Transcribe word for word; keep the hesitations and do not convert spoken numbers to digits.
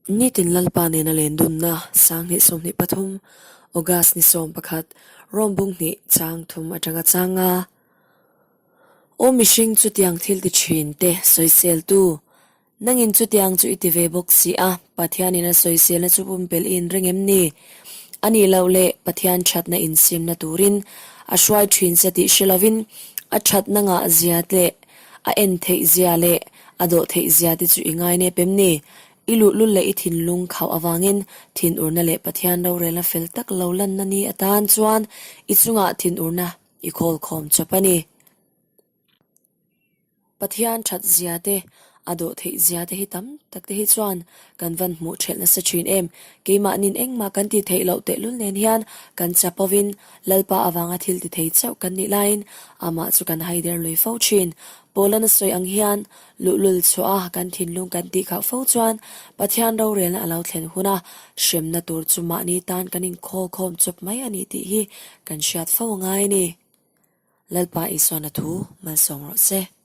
Nitin Lalpa nena Lendunna, sanghni sawmhni pathum, August ni sawm pakhat, Rom bung hni chang thum atanga chang nga. Aw mihring chutiang thil ti ṭhin te, soiseltu. Nangin chutiang chu i ti ve bawk si a, Pathianin a soiselna chu pumpel i inring em ni? A ni lo le, Pathian ṭhatna insiemna turin, a hruai ṭhin se tih hre lovin, a ṭhatna ngah zia le, a en theih zia le, a dawh theih zia te chu i ngai nep em ni? I luhlul le i thinlung khau avangin, thinurna le Pathian rorelna fel tak lo lanna ni atan chuan, i chungah thinurna i khawl khawm chawp a ni. Pathian ṭhat zia te, a dawh theih zia te hi tam tak te hi chuan kan van hmuh ṭhelh nasa ṭhin em. Keimahnin engmah kan ti theih loh teh lul nen hian kan chapo vin, Lalpa avanga thil ti thei chauh kan nih laiin, amah chu kan haider lui fo ṭhin. Paula'n a sawi ang hian, luhlul chhuah a kan thinlung kan tih khauh fo chuan, Pathian rorelna a lo thlen huna, hremna tur chu mahni tan kan inkhawl khawm chawp mai a ni tih hi kan hriat fo a ngai a ni. Lalpa Isuan a thu malsawm rawh se.